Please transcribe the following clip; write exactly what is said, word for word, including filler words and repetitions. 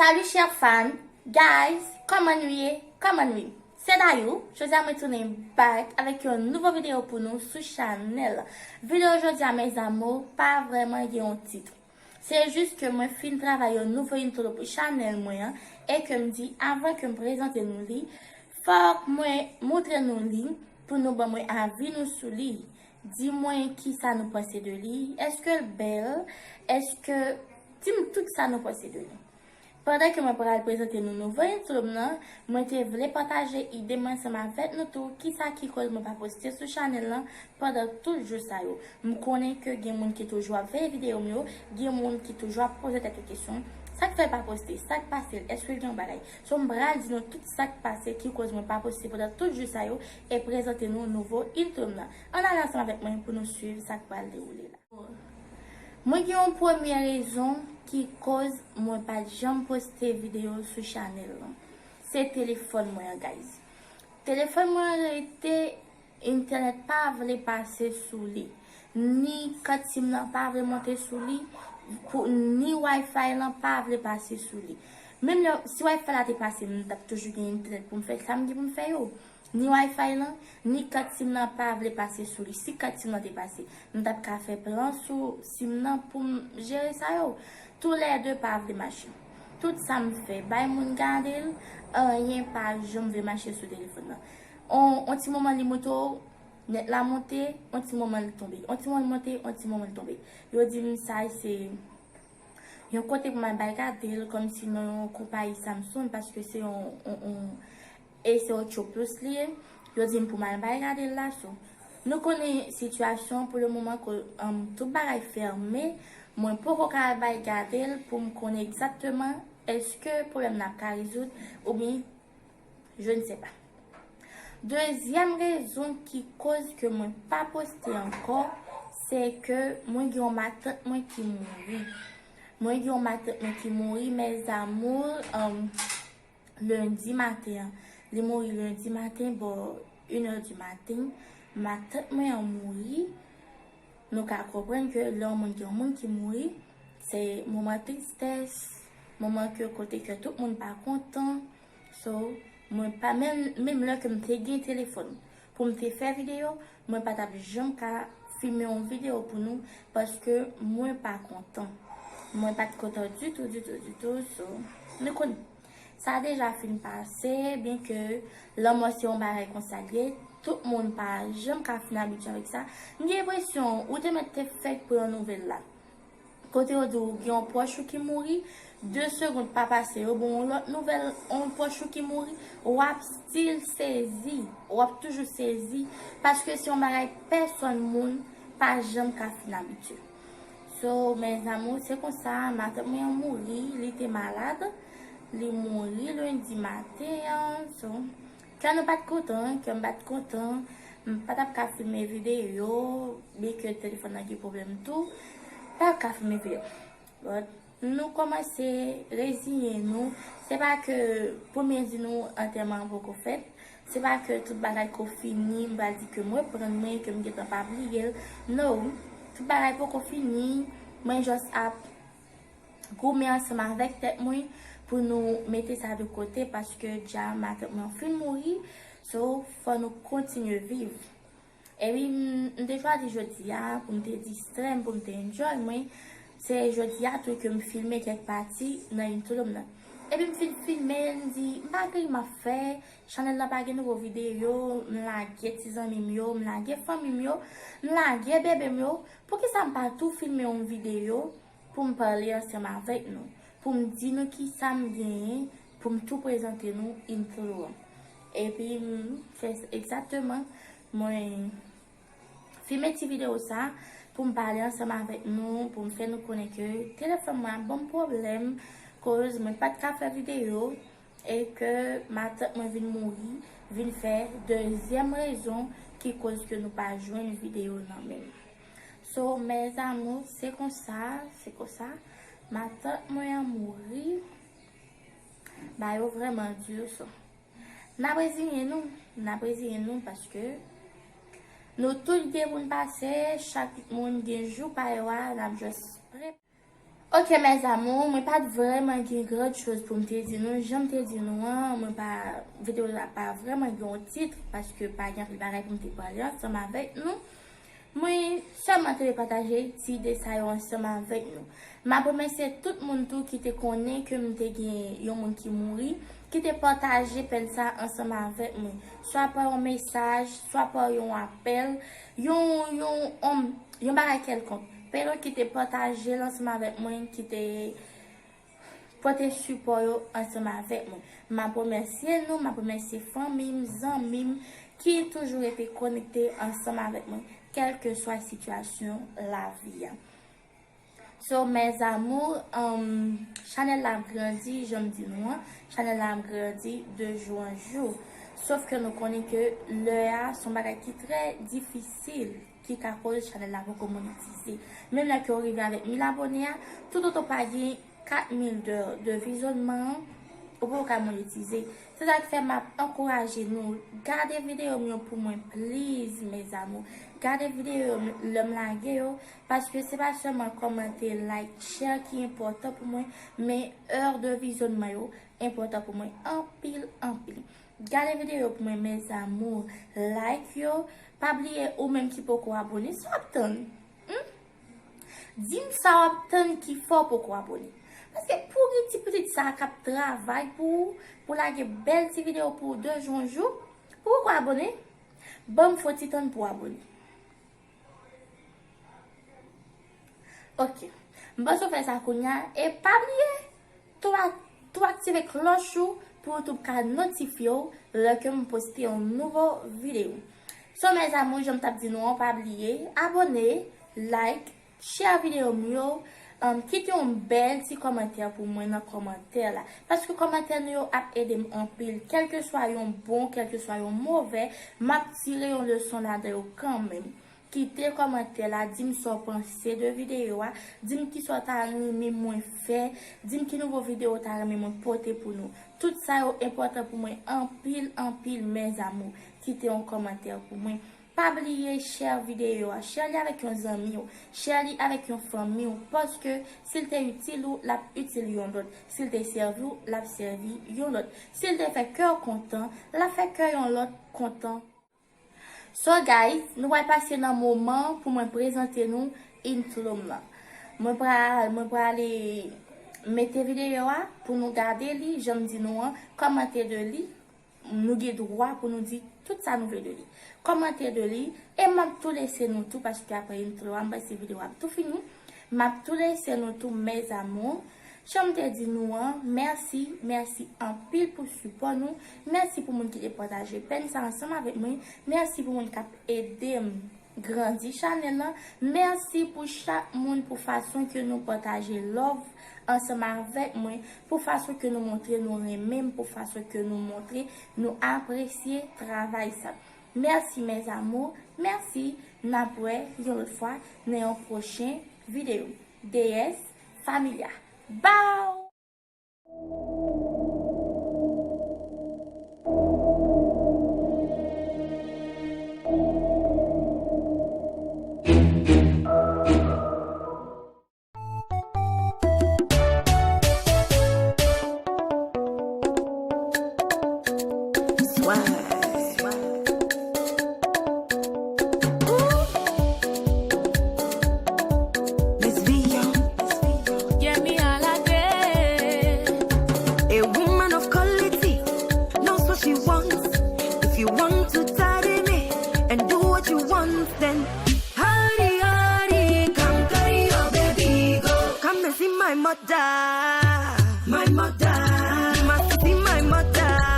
Salut chers fans, guys, kòman nou ye? Kòman nou ye? Se Dayou, jodi a mwen tounen back avèk yon nouvo videyo pou nou sou chanèl. Videyo jodi a, mes amours, pa vrèman gen yon tit. Se jis ke mwen fin travay yon nouvo intro pou chanèl mwen an, e ke m di avan ke m prezante nou li, fòk mwen montre nou li pou nou ban mwen avi nou sou li. Di mwen kisa nou panse de li, èske l bèl, èske, di m tout sa nou panse de li. Pandan ke mwen pral prezante nou nouvo intro m nan, mwen te vle pataje ide m ansanm avèk nou tou, kisa ki koz mwen pa poste sou chanèl lan pandan tout jou sa yo. M konnen ke gen moun ki toujou ap veye videyo m yo, gen moun ki toujou ap poze tèt yo kesyon, sa k fè l pa poste, sa k pase l, èske l gen yon bagay. So m pral di nou tout sa k pase ki koz mwen pa poste pandan tout jou sa yo e prezante nou nouvo intro m nan. Ann ale ansanm avèk mwen pou nou swiv sa k pral dewoule la. Mwen gen yon premye rezon ki koz mwen pa t janm poste videyo sou chanèl lan. Se telefòn mwen an, guys. Telefòn mwen an rete, entènèt pa vle pase sou li. Ni kat sim nan pa vle monte sou li, pou, ni Wi-Fi lan pa vle pase sou li. Menm lè, si Wi-Fi la te pase, m t ap toujou gen entènèt pou m fè sa m gen pou m fè yo. Ni Wi-Fi lan, ni kat sim nan pa vle pase sou li. Si kat sim nan te pase, m t ap ka fè plan sou sim nan pou m jere sa yo. Toulède pa vle mache. Tout sa m fè, bay moun gade l, anyen pa janm vle mache sou telefòn nan. On, on ti moman li monte, nèt la monte, on ti moman li tonbe. On ti moman li monte, on ti moman li tonbe. Yo di m sa se yon kote pou m al bay gade l, kòmsi nan yon konpayi Samsung, paske se yon, yon, yon, e se Ocho Plus li ye. Yo di m pou m al bay gade l la, so. Nou konnen sitiyasyon pou le moman ke, um, tout bagay fèmen, mwen poko ka al bay gade l pou m konnen egzakteman èske pwoblèm nan ap ka rezoud oubyen je ne sais pas. Dezyèm rezon ki koz ke mwen pa poste ankò, se ke mwen gen yon matant mwen ki mouri. Mwen gen yon matant mwen ki mouri, mes amours, um, lendi maten an. Li mouri lendi maten bò inè di maten. Matant mwen an mouri. Nou ka konprann ke lè yon moun gen yon moun ki mouri, se moman tristès, moman ke kote ke tout moun pa kontan. So, mwen pa, menm, menm lè ke m te gen telefòn pou m te fè videyo, mwen pa t ap janm ka filme yon videyo pou nou, paske mwen pa kontan. Mwen pa t kontan ditou, ditou, ditou. So, nou konnen. Sa deja fin pase, byenke lanmò se yon bagay konsa l ye, tout moun pa janm ka fin abitye avèk sa. M gen enpresyon ou te mèt te fèk pran nouvèl la. Kote yo di w gen yon pwòch ou ki mouri, de segonn pa pase, yo ba w yon lòt nouvèl, yon pwòch ou ki mouri, w ap still sezi, w ap toujou sezi, paske se yon bagay pèsòn moun pa janm ka fin abitye. So, mes amours, se konsa, matant mwen an mouri, li te malad, li mouri lendi maten an, so, kè nou pa t kontan, kè m pa t kontan, m pa t ap ka filme videyo, byenke telefòn nan gen pwoblèm tou, pa t ap ka filme videyo. But, nou kòmanse reziyen nou, se pa ke pou m di nou antèman an poko fèt, se pa ke tout bagay ko fini, m pral di ke m reprann mwen, ke m gentan pa bliye l. No, tout bagay poko fini, mwen just ap goumen ansanm avèk tèt mwen pou nou mete sa de kote, paske dja matant mwen fin mouri, so fò nou kontinye viv. Epi m, m te chwazi jodi a pou m te distrè m, pou m te enjoy mwen. Se jodi a tou ke m filme kèk pati nan intro m nan. Epi m fin filme, m di, m pa gen anyen m ap fè, chanèl la pa gen nouvo videyo, m lage ti zanmi m yo, m lage fanmi m yo, m lage bebe m yo. Poukisa m pa tou filme yon videyo pou m pale ansanm avèk nou, pou m di nou kisa m genyen, pou m tou prezante nou intro an. Epi m fè egzakteman, mwen filme ti videyo sa pou m pale ansanm avèk nou, pou m fè nou konnen ke telefòn mwen ap ban m pwoblèm, koz mwen pa t ka fè videyo, e ke matant mwen vin mouri, vin fè dezyèm rezon ki koz ke nou pa jwenn videyo nan men m. So, mes amours, se konsa, se konsa. Matant mwen an mouri. Bagay yo vrèman di, so. N ap reziyen nou, n ap reziyen nou paske nou tout gen pou n pase, chak moun gen jou pa yo a, n ap just pre- Ok, mes amours, mwen pa t vrèman gen gran choz pou m te di nou. Jan m te di nou an, mwen pa, videyo la pa vrèman gen yon tit, paske pa gen anpil bagay pou m te pale ansanm avèk nou. Mwen sèlman te vle pataje ti ide sa yo ansanm avèk nou. M ap remèsye tout moun tou ki te konnen ke m te gen yon moun ki mouri, ki te pataje pèn sa ansanm avèk mwen. Swa pa yon mesaj, swa pa yon apèl, yon, yon, yon, yon bagay kèlkonk. Pèn ki te pataje l ansanm avèk mwen, ki te pote sipò yo ansanm avèk mwen. M ap remèsye nou, m ap remèsye fanmi m, zanmi m ki toujou rete konekte ansanm avèk mwen, kèlkeswa sitiyasyon lavi a. So, mes amours, um, chanèl la ap grandi, jan m di nou an, chanèl la ap grandi de jou an jou. Sof ke nou konnen ke lè a, se yon bagay ki trè difisil, ki ka koz chanèl la poko monetize. Menm lè ke w rive avèk mil abone a, toutotan w pa gen kat mil de, de vizyonman an, ou poko ka monetize. Se sa k fè m ap ankouraje nou, gade videyo m yo pou mwen, please, mes amours. Gade videyo yo lè m lage yo, paske se pa sèlman kòmante, like, share ki enpòtan pou mwen, men è de vizyonman yo enpòtan pou mwen anpil, anpil. Gade videyo yo pou mwen, mes amours. Like yo. Pa bliye, ou menm ki poko abone, sa w ap tann? Hmm? Di m sa w ap tann ki fè w poko abone. Paske pou gen ti pitit sa k ap travay pou ou, pou lage bèl ti videyo pou ou de jou an jou, pou ou poko abone, ban m fon ti tann pou w abone. Ok. M panse w fè sa kounye a. E pa bliye, tou a-, tou aktive klòch ou pou YouTube ka notifye w lè ke m poste yon nouvo videyo. So, mes amours, jan m t ap di nou an, pa bliye abone, like, share videyo m yo, um, kite yon bèl ti kòmantè pou mwen nan kòmantè la. Paske kòmantè nou yo ap ede m anpil. Kèlkeswa yon bon, kèlkeswa yon movè, m ap tire yon leson ladan yo kanmenm. Kite kòmantè la, di m sa w panse de videyo a, di m kisa w ta renmen mwen fè, di m ki nouvo videyo w ta renmen mwen pote pou nou. Tout sa yo enpòtan pou mwen anpil, anpil, mes amours. Kite yon kòmantè pou mwen. Pa bliye share videyo a, share li avèk yon zanmi w, share li avèk yon fanmi w, paske si l te itil ou, l ap itil yon lòt. Si l te sèvi w, l ap sèvi yon lòt. Si l te fè kè w kontan, l ap fè kè yon lòt kontan. So guys, nou pral pase nan moman pou mwen prezante nou intro m nan. Mwen pral, mwen prale mete videyo a pou nou gade li, jan m di nou an, kòmante de li. Nou gen dwa pou nou di tout sa nou vle de li. Kòmante de li, e m ap tou lese nou tou, paske apre intro a, m panse videyo a ap tou fini. M ap tou lese nou tou, mes amours. Jan m te di nou an, mèsi, mèsi anpil pou sipò nou. Mèsi pou moun ki te pataje pèn sa ansanm avèk mwen. Mèsi pou moun k ap ede m grandi chanèl lan. Mèsi pou chak moun, pou fason ke nou pataje love ansanm avèk mwen, pou fason ke nou montre nou renmen m, pou fason ke nou montre nou apresye travay sa. Mèsi, mes amours. Mèsi. N ap wè yon lòt fwa nan yon pwochen videyo. Déesse, Familia. Bye! Swag. Ooh. Miss V. Get me all I get. A woman of quality knows what she wants. If you want to tidy me and do what you want, then hurry, hurry, come carry your baby go. Come and see my mother. My mother. You must see my mother.